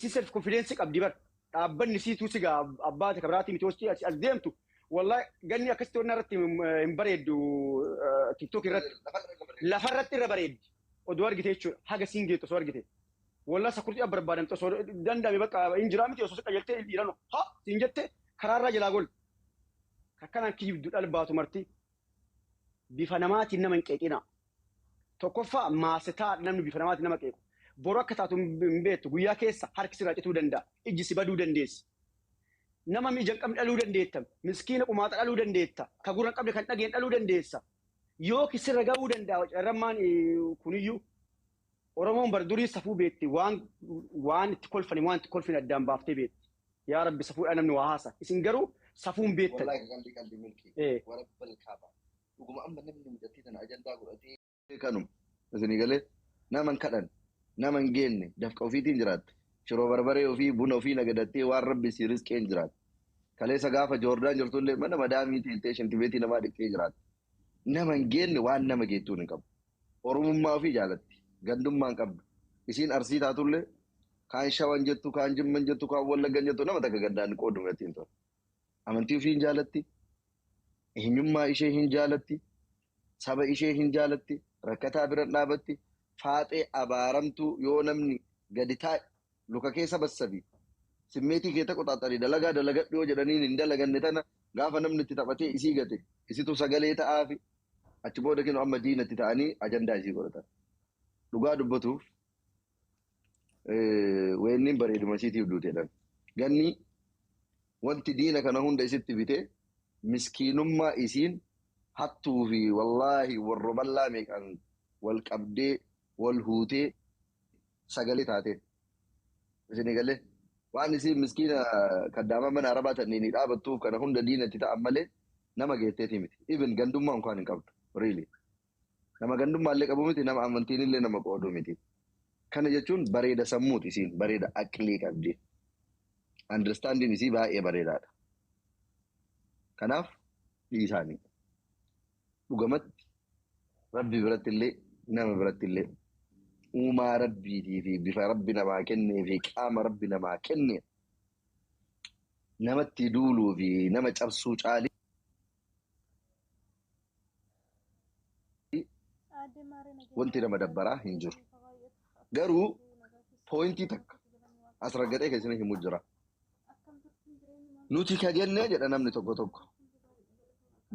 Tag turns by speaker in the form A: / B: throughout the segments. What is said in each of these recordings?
A: Si self confidence qabdi bar. Dhaabbanni siituu si gaa abbaate kabiraatii miti hostii as deemtu. Wallahi ganni akkasitti onnaa irratti hin bareeddu TikTok irratti. Lafarratti irra bareeddi. Odoo argite jechuudha. Haga siin geettu osoo argite. Wallahi sakurtii barbaadamte osoo danda'ame bakka hin jiraa miti osoo si qajeeltee dhiirano ha siin jette karaarraa jalaa gol. Akkanaan kijibdu dhalbaatu marti. Bifa namaatiin nama hin qeeqina. Tokkoffaa maasetaa namni bifa namaatiin nama qeequ. Boru akka taatu hin beektu guyyaa keessa harki sirraa cituu danda'a. Ijji si baduu dandeessi. Nama ija hin qabne dhaluu dandeetta. Miskiina qumaaxa dhaluu dandeetta. Ka gurra hin qabne kan dhageen dhaluu dandeessa. Yoo sirra ga'uu danda'a carrammaan kuniyyuu Oromoon bar durii safuu beekti waan itti kolfani waan itti kolfin addaan baaftee beekti. Yaa Rabbi safuudhaan namni waa haasa. Isin garuu safuun beektan.
B: Wallahi qalbii qalbii milkii. Warabbal kaaba. Dhuguma amma namni mucattii tana ajandaa godhatee kanuma. Isinii galee nama hin kadhan nama hin geenne dafqa ofiitiin jiraatte. Shiroo barbaree ofii buna ofii nagadattee waan rabbi si risqeen jiraatte. Kaleessa gaafa Joordaan jirtullee mana madaamii teessee shintibeetii namaa dhiqxee jiraatte. Nama hin geenne waan nama geettuun hin qabu. Oromummaa ofii jaalatti. Gandummaa hin qabdu. Isiin arsii taatullee kaan shawan jettu, kaan jimman jettu, kaan wallaggan jettu nama takka gandaan qoodu ittiin tola. Amantii ofii hin jaalatti. Eenyummaa ishee hin jaalatti. Saba ishee hin jaalatti. Rakkataa bira dhaabatti. Faaxee abaaramtuu yoo namni gadi taa'e luka keessa bassabi. Simmeetii kee qoxaaxarii dalagaa dalagadhu yoo jedhaniin hin dalaganne tana gaafa namni itti taphatee isii gate isitu sagalee ta'aafi achi booda kennu amma diinatti ta'anii ajandaa isii godhatan. Dhugaa dubbatuuf weenniin bareeduma isiitiif duuteedhaan. Ganni wanti diina kana hunda isitti bitee miskiinummaa isiin hattuu fi wallaahi warra bal'aa meeqaan wal qabdee wal huutee sagalee taateen. Isinii galee waan isiin miskiina kaddaamaa mana arabaa tanniin dhaabattuuf kana hunda diinatti ta'an malee nama geetteeti miti. Even gandummaa unkaan hin qabdu. Really. Nama gandummaa illee qabu miti nama amantiin illee nama qoodu miti. Kana jechuun bareeda sammuuti isiin bareeda aqlii qabdi. Understanding isii baay'ee bareedaadha. Kanaaf dhiisaanii. Dhugamatti rabbi biratti illee nama biratti illee uumaa rabbiitii fi bifa rabbi namaa kennee fi qaama rabbi namaa kenne namatti duuluu fi nama cabsuu caalii wanti nama dabbaraa hin jiru. Garuu poointii takka as raggadhee keessatti himu jira. Nuti ka jennee jedha namni tokko tokko.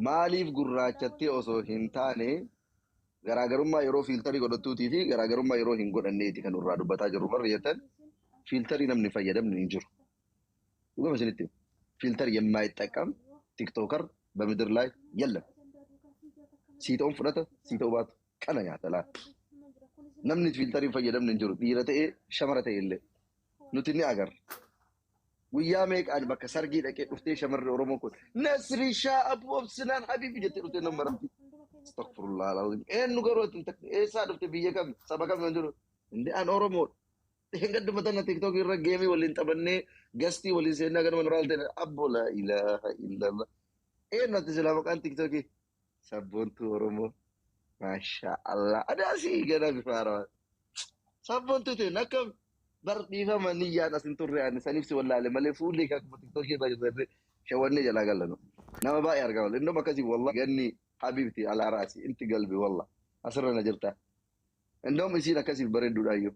B: Maaliif gurraachattee osoo hin taane garaagarummaa yeroo fiiltarii godhattuutii fi garaagarummaa yeroo hin godhanneeti kan irraa dubbataa jirru warri jettan fiiltarii namni fayyadamne hin jiru. Dhugama isinitti filter የማይጠቀም TikToker በምድር ላይ የለም። Siita'uun fudhata siita'uu baatu qana nyaata laata. Namni fiiltarii fayyadamne hin jiru dhiira ta'ee shamara ta'e illee nuti ni agarra. Guyyaa meeqaan bakka sargii dhaqee dhuftee shamarri Oromoo kun Nasrishaa Abuu Obsinaan Habiibi jettee dhuftee nama maramti. Astaghfirullah alazim. Eenyu garuu eessaa dhufte biyya kam saba kam hin jiru. Inni an Oromoodha. Gadduma tana TikTok irra geemii waliin taphannee gastii waliin seennaa ganuma nuraal ta'e abbo laa ilaaha illallah. Eenyu ati silaa maqaan TikTokii? Sabboontuu Oromoo. Maasha Allah. Adaasii gana bifa haarawaa. Sabboontuu ta'e akkam bar dhiifama niyyaan as hin turre ani saniif si wallaale malee fuulli akkuma TikTokii irra jirre shawwannee jalaa gallanu. Nama baay'ee argama. Innoma akkasii wallah ganni habibti alaa raasi inti galbi wallah asirra na jirta. Indoom isiin akkasiif bareedduudhaayyuu.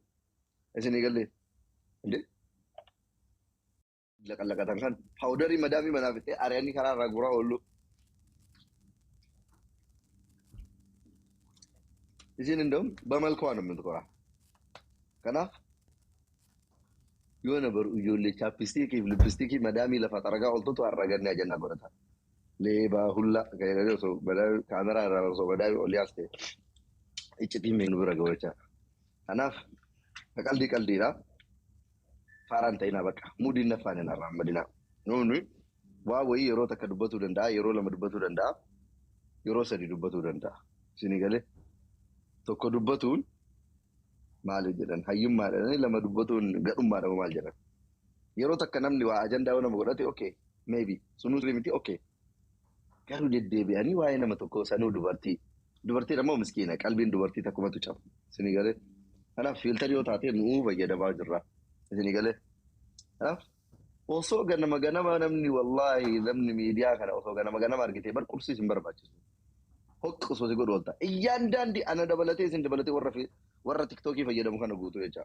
B: Isinii galee. Inde laqalaqatan kan paawudarii madaamii manaa fixee ari'anii karaa irraa guuraa oolu. Isiin indoom በመልኳ ነው የምትኮራ። Kanaaf yoo na baru ijoollee chaappistiikii fi lippistiikii madaamii lafa xaragaa ooltutu har'a gannee ajannaa godhata. Leebaa hulla osoo kaameraa irraa osoo madaamii ol yaastee iccitiin nu bira ga'u Kanaaf qalbii qalbiidha. Faaraan ta'inaa bakka mudiin naffaan hin arraammadinaa. Nuuni waa wayii yeroo takka dubbatuu danda'a, yeroo lama dubbatuu danda'a, yeroo sadi dubbatuu danda'a. Isinii galee tokko dubbatuun maali jedhan hayyummaadhaan lama dubbatuun gadhummaadha maal jedhan. Yeroo takka namni waa ajandaa nama godhate okay maybe sunuu miti okay. Garuu deddeebi'anii waa'ee nama tokkoo sanuu dubartii. Dubartiin ammoo miskiina qalbiin dubartii takkumatu caba. Isinii galee. Kanaaf fiiltarii yoo taate nuu fayyadamaa jirra. Isinii galee. Kanaaf osoo ganama ganama namni wallaahi namni miidiyaa kana osoo ganama ganama argite bar qursiis hin barbaachisu. Hoqqi osoo si godhu oolta. Iyyaandaandi ana dabalatee isin dabalatee warra tiktookii fayyadamu kana guutuu jecha.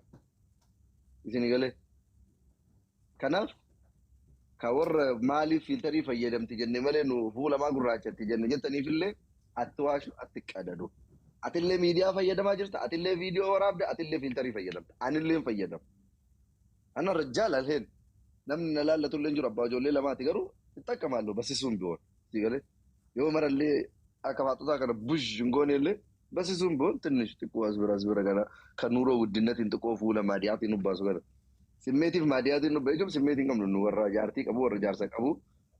B: Isin galee. Kanaaf ka warra maaliif filterii fayyadamti jenne malee nu fuula maa gurraachatti jenne jettaniifillee atti waashu atti qadadu. Atillee miidiyaa fayyadamaa jirta, atillee viidiyoo waraabda, atillee filterii fayyadamta. Anillee fayyadamu. Ana rajjaala alheen. Namni na laallatu illee jiru abbaa ijoollee lamaati garuu itti basisuun bi'oon. Galee yoo marallee akka faaxotaa kana bush hin goone illee basisuun bi'oon tinnish xiqqoo as bira as bira kana kan nuuroo guddinnatiin xiqqoo fuula maadiyaatiin nu baasu kana. Simmeetiif maadiyaatiin nu jechuun simmeetiin qabnu nu warra jaartii qabu warra jaarsa qabu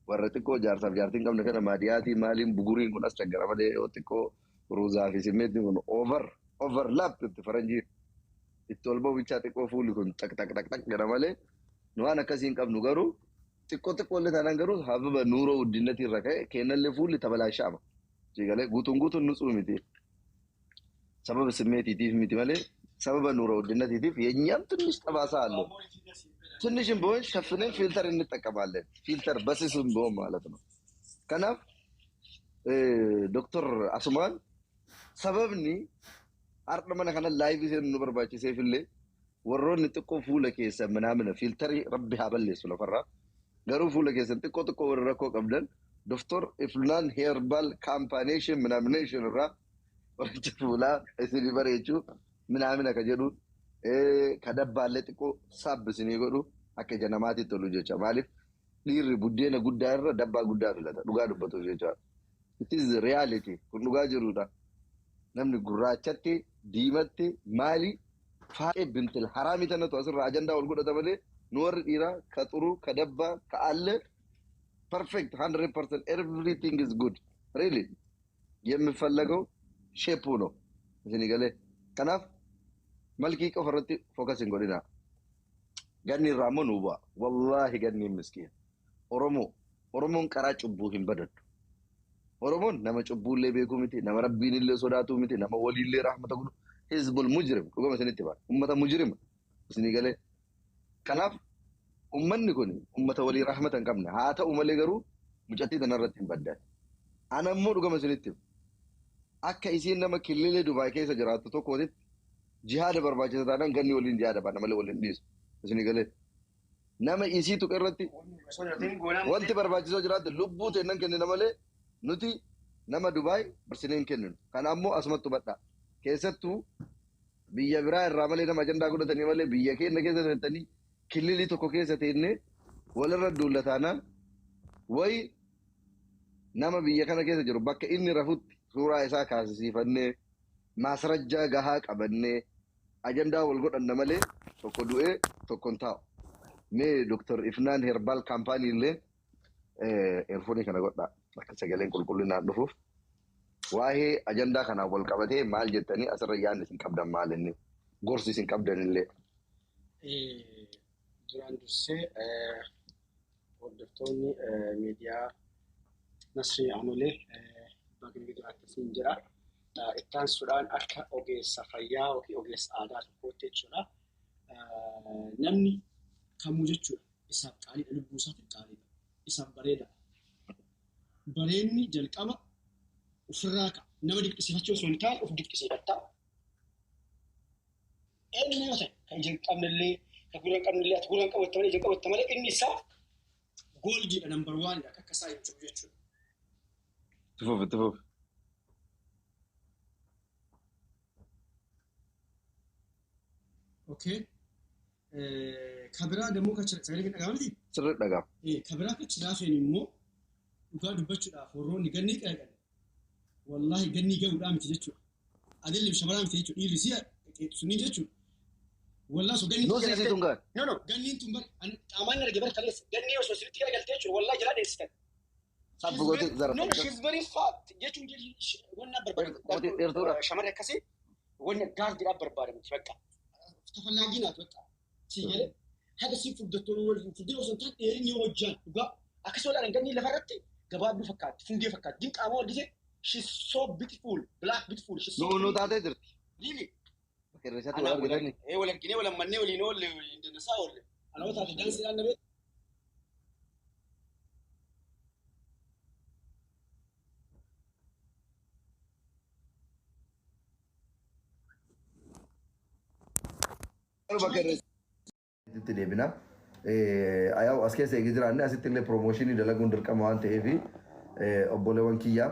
B: warra xiqqoo jaarsaaf jaartiin qabne kana maadiyaatii maaliin buguriin kun as chaggara malee yoo xiqqoo ruuzaa fi simmeetiin kun overlap itti faranjii itti ol ba'u bichaa xiqqoo fuulli kun tak tak tak tak gara malee nu waan akkasii hin qabnu garuu xiqqoo xiqqoo illee taanaan garuu hababa nuuroo guddinnatii irra ka'e kennallee fuulli tabalaashaama. Galee guutuun guutuun nutsuu miti. Sababa simmeetiitiif miti malee sababa nuuroo guddinatiitiif የእኛም ትንሽ ጠባሳ አለው። ትንሽም ቢሆን ሸፍነን filter እንጠቀማለን። Filter በስሱም ቢሆን ማለት ነው። Kanaaf Doktor Asumaan sababni har'a mana kana live seenu nu barbaachiseefillee warroonni xiqqoo fuula keessa ምናምን filterii rabbi haa balleessu lafarraa garuu fuula keessan xiqqoo xiqqoo warra rakkoo qabdan Doktor Ifnaan Herbal Kaampaaneeshin ምናምኔሽን irraa qoricha fuulaa isinii bareechuu ምናምን ka jedhu ka dabbaallee xiqqoo saab isinii godhu akka ija namaatti tolu jecha. Maaliif dhiirri buddeena guddaa irra dabbaa guddaa filata dhugaa dubbatuuf jecha. It is reality kun dhugaa jirudha. Namni gurraachatti diimatti maali faa'ee bintil haraamii tanatu asirraa ajandaa ol godhata malee nu warri dhiiraa ka xuruu ka dabbaa ka allee perfect 100% everything is good really የሚፈለገው shape ኡ ነው isinii galee. Kanaaf malkii qofa irratti focus hin godhinaa. Ganni irraa immoo nuu bu'a. Wallaahi ganni miskiin. Oromoo Oromoon karaa cubbuu hin badaddu. Oromoon nama cubbuullee beekuu miti, nama rabbiinillee sodaatuu miti, nama waliillee rahmata godhu. Hizbul mujrim dhugama isinitti ba'a. Ummata mujrima isinii galee. Kanaaf ummanni kun ummata walii rahmata hin qabne haa ta'u malee garuu mucattii tanarratti hin baddan. Ana immoo dhugama isinitti akka isiin nama killilee Dubaay keessa jiraattu tokkootitti jihaada barbaachisa taanaan ganni waliin jihaada baana malee waliin dhiisu. Isinii galee. Nama isii tuqa irratti wanti barbaachisoo jiraate lubbuu teennan kennina malee nuti nama Dubaay barsinee hin kenninu. Kana ammoo asumatti hubadhaa. Keessattuu biyya biraa irraa malee nama ajandaa godhatanii malee biyya keenya keessa teettanii killilii tokko keessa teennee walirra duulla taanaan wayi nama biyya kana keessa jiru bakka inni rafutti suuraa isaa kaasisiifannee maasrajjaa gahaa qabannee ajandaa wal godhanna malee tokko du'ee tokko hin taa'u. Mee Doktor Ifnaan Herbal Kaampaanii illee earphone kana godhaa akka sagaleen qulqullinaan dhufuuf. Waa'ee ajandaa kanaan wal qabatee maal jettanii asirra yaadni isin qabdan maal inni gorsi isin qabdan illee.
C: Duraan dursee hordoftoonni miidiyaa Nasrii Aanolee baga akkasiin jira. Itti aansuudhaan akka ogeessa fayyaa yookiin ogeessa aadaa tokkootti jechuudha. Namni kamuu jechuudha isaaf qaaliidha, lubbuu isaatiif qaaliidha, isaaf bareeda. Bareenni jalqaba ofirraa ka'a. Nama dinqisiifachuu osoo hin taane of dinqisiifatta. Eenyu yoo ta'e kan ija hin qabnellee, kan gurra hin qabnellee, ati gurra hin qabatte malee ija hin qabatte malee inni isaaf goldiidha number onedha akka isaa hin jiru jechuudha.
B: Tufuuf tufuuf.
C: Okay. Kabiraa ደግሞ sagalee kan dhaga'aa miti?
B: Sirrii dhaga'ama.
C: Kabiraa kan laafeen immoo dhugaa dubbachuudhaaf warroonni gannii qeeqan wallaahi gannii gahuudhaa miti jechuudha. Adeemsi shamaraa miti jechuudha. Dhiirri si'a sunniin jechuudha. Wallaahi osoo ganni.
B: Noo siisii tun gahan.
C: No no ganniin tun bar qaamaan arge bar kaleessa gannii osoo sirriitti garagaltee jechuudha wallaahi jalaa dheessitan.
B: Sabbu gootee zara.
C: No no she's very fat jechuun wanna
B: Dheertuudha.
C: Shamarri akkasii wanna gaardiidhaaf barbaadamti bakka. ተፈላጊ ናት። በቃ ሲገለ haga si furdattoon wal furdee osoo hin taane dheerinni yoo hojjaan dhugaa akkasumas ganni lafarratti gabaabduu fakkaatti fungee fakkaatti din qaama wal gisee she's so beautiful black beautiful she's so
B: Nu taatee jirti.
C: Really.
B: Bakka irra isaatti wal argitanii.
C: Wal arginee wal ammannee waliin oolle waliin dandasaa oolle. Anoo taate daansiidhaan na beektu.
B: Bakka irreechaatti deebina. Ayaa'u as keessa eegi jiraanne asitti illee promotion dalaguun dirqama waan ta'eef, obboleewwan kiyyaa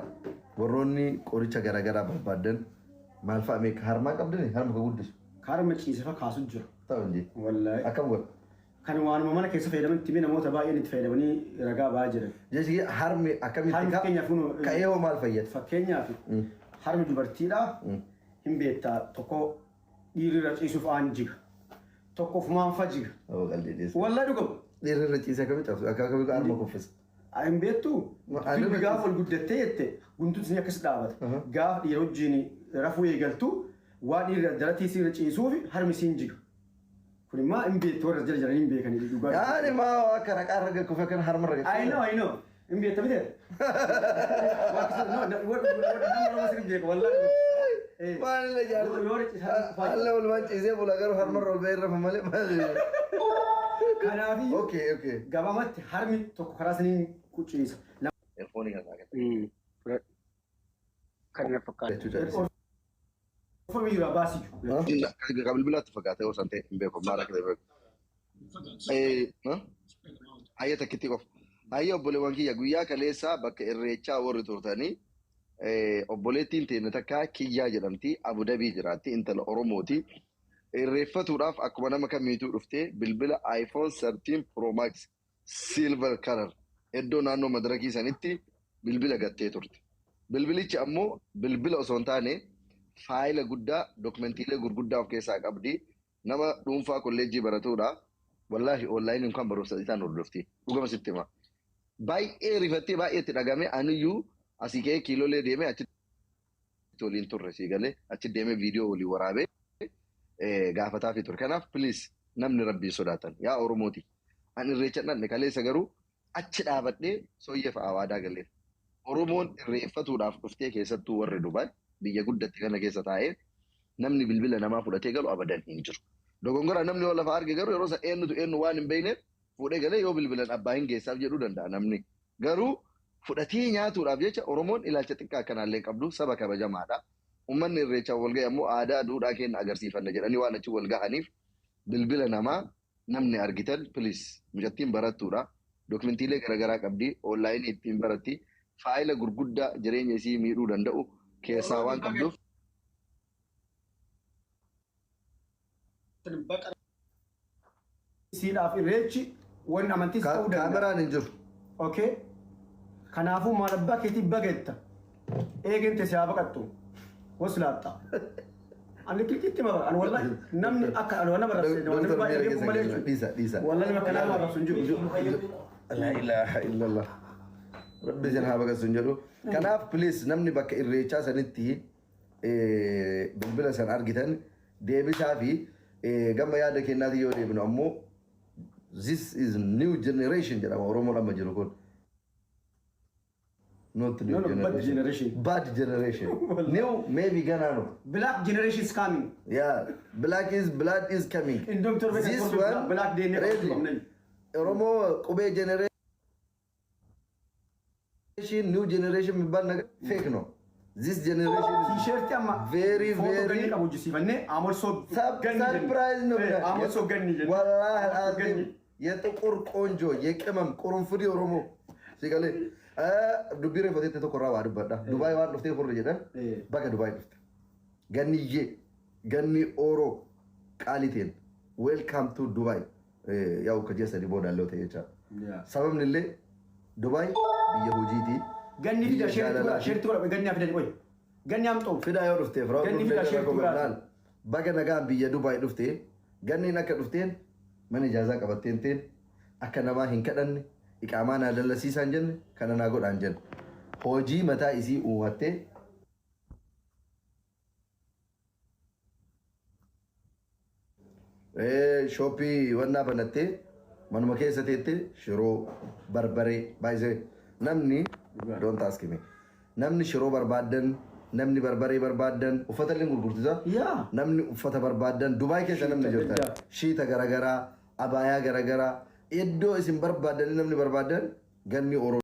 B: warroonni qoricha garaagaraa barbaadan maal fa'a meeqa harmaa qabdani, harma ka guddisu.
C: Karma ciise fa kaasu jira.
B: Ta'u inji.
C: Wallaahi.
B: Akkam godha?
C: Kan waanuma mana keessa fayyadaman itti namoota baay'een itti fayyadamanii ragaa ba'aa jiran.
B: Jechi harmi akkamitti
C: Harmi fakkeenyaaf kun
B: ka'ee hoo maal fayyada?
C: Fakkeenyaaf harmi dubartiidha hin beektaa, tokko dhiirri irra ciisuuf aan jiga. Tokko ofumaan fa jiga.
B: Oo, qalbii dhiyeessa.
C: Wallaahi dhugama.
B: Dhiirri irra ciisee akkamitti cabsu? Akka akkamitti harma kuffisa?
C: Hin beektu.
B: Ani
C: Dubbi
B: irra
C: gaafa ol guddattee jette guntuun isin akkas dhaabata. Gaafa dhiira wajjin rafuu eegaltu waan dhiirri daratii isii irra ciisuuf harmi isiin jiga. Kun immoo hin beektu, warra jala jiranii hin beekanii dhugaa.
B: Yaani maa akka raqaa irra kufe kan harma irra
C: I know, I know. Hin beekta miti? Nama Oromoo sirrii beeka wallaahi.
B: Maal illee jaarsa.
C: Yoo irra
B: Alla olmaan ciisee bula, garuu harma irra ol ba'ee rafa malee maal.
C: Kanaafiyyuu
B: Okay.
C: gabaabatti harmi tokko karaa saniin qucciisa.
B: Earphone kan naa
A: Kan na fakkaata.
B: jechuu jaalladha.
C: Uffa biyyuraa baasiyyuu.
B: Kan bilbilaatti fakkaata yoo san ta'e hin beeku, maal akka ta'e beeku. Hayya, takkitti qofa. Hayya, obboleewwan kiyya, guyyaa kaleessaa bakka irreechaa warri turtanii, obboleettiin teenya takka Kiyyaa jedhamti, Abu Dabii jiraatti, intala Oromooti. Irreeffatuudhaaf akkuma nama kamiituu dhuftee bilbila iPhone 13 Pro Max silver color iddoo naannoo madarakii sanitti bilbila gattee turte. Bilbilichi ammoo bilbila osoo hin taane faayila guddaa, dokumentiilee gurguddaa of keessaa qabdi. Nama dhuunfaa kolleejjii baratudha. Wallaahi onlaayiniin kan barumsa isaan hordofti. Dhugama sitti hima. Baay'ee rifattee, baay'ee itti dhagame. Aniyyuu asii ka'ee kiilolee deemee achitti waliin turre, sii galee achi deemee viidiyoo walii waraabee gaafataa fi ture. Kanaaf please, namni rabbii sodaatan yaa Oromooti. Ani irreecha dhanne kaleessa, garuu achi dhaabadhee sooyyee fa'a waadaa galeef. Oromoon irreeffatuudhaaf dhuftee, keessattuu warri Dubaay biyya guddatti kana keessa taa'ee namni bilbila namaa fudhatee galu abadan hin jiru. Dogongora namni yoo lafa arge garuu yeroo san eenyutu eenyu waan hin beekneef fuudhee galee yoo bilbilan abbaa hin geessaaf jedhuu danda'a namni. Garuu fudhatee nyaatuudhaaf jecha Oromoon ilaalcha xiqqaa akkanaallee qabdu, saba kabajamaadha. Uummanni irreechaa wal ga'e ammoo aadaa duudhaa keenya agarsiifanna jedhanii waan achi wal gahaniif bilbila namaa namni argitan please, mucattiin barattuudha. Dokumentiilee garaagaraa qabdi. Onlaayinii ittiin baratti. Faayila gurguddaa jireenya isii miidhuu danda'u keessaa waan qabduuf.
C: Siidhaaf irreechi wanni amantiis ta'uu danda'a.
B: Kaameraan hin jiru.
C: Okay. Kanaafuu maal abbaa keetii bagetta. Eegente si haa baqattu. Waslaatta. Ani kilkitti ma ani wallahi namni akka ani nama rabse namni baay'ee beeku malee jechuudha.
B: Dhiisa, dhiisa.
C: Wallahi nama akkanaa nama rabsu hin jiru.
B: La ilaha illallah. Rabbi isin haa baqatsu hin jedhu. Kanaaf please, namni bakka irreechaa sanitti bilbila san argitan deebisaa fi gama yaada kennaati yoo deebinu ammoo this is new generation jedhama Oromoon amma jiru kun. Not new
C: No, no, bad
B: generation.
C: generation.
B: Bad generation. New maybe gana no.
C: Black generation is coming.
B: Yeah, black is blood is coming.
C: Indom torbe
B: This one
C: black DNA
B: ready.
C: qabna.
B: Oromoo qubee generation, new generation የሚባል ነገር fake ነው። This generation is
C: T-shirtii amma
B: very
C: footoo
B: very
C: ganni qabu hojjisiifannee Amolsoo ganni jenna.
B: Surprise ነው።
C: Amolsoo ganni jenna.
B: ወላሂ
C: Amolsoo
B: አልዓዚም
C: ganni.
B: የጥቁር ቆንጆ የቅመም ቁርንፉዲ ኦሮሞ ሲገሌ dubbii reeffatetti tokko irraa waa dubbadha. Dubaay waan dhuftee furre jedhan, baga Dubaay dhufte. Ganniyyee ganni Oro qaaliteen welcome to Dubaay. Yaa'u ka ji'a 3 booda illee ta'e jechaadha. Sababni illee Dubaay biyya hojiiti.
C: Ganni fida
B: Biyya
C: sheerti godha,
B: jaalalaati.
C: sheerti godha, ganni haa fidani qoy. Ganni hamxoo.
B: Fidaa yoo dhufte firaa
C: Ganni fidaa sheerti godha.
B: Baga nagaan biyya Dubaay dhufte. Ganniin akka dhufteen mana ijaazaa qabatteen teen akka namaa hin kadhanne, iqaamaa naa dallasiisaan jenne, kana naa godhaan jenne. Hojii mataa isii uumattee shooppii wannaa banattee manuma keessa teettee shiroo barbaree baay'isee namni, don't ask me, namni shiroo barbaaddan, namni barbaree barbaaddan, uffata illee gurgurtisa.
C: Yaa.
B: Namni uffata barbaaddan Dubaay keessa namni
C: Shiita
B: jirtan
C: adda.
B: Shiita garaagaraa Abaayaa garaagaraa iddoo isin barbaadan, namni barbaadan ganni Oromoo.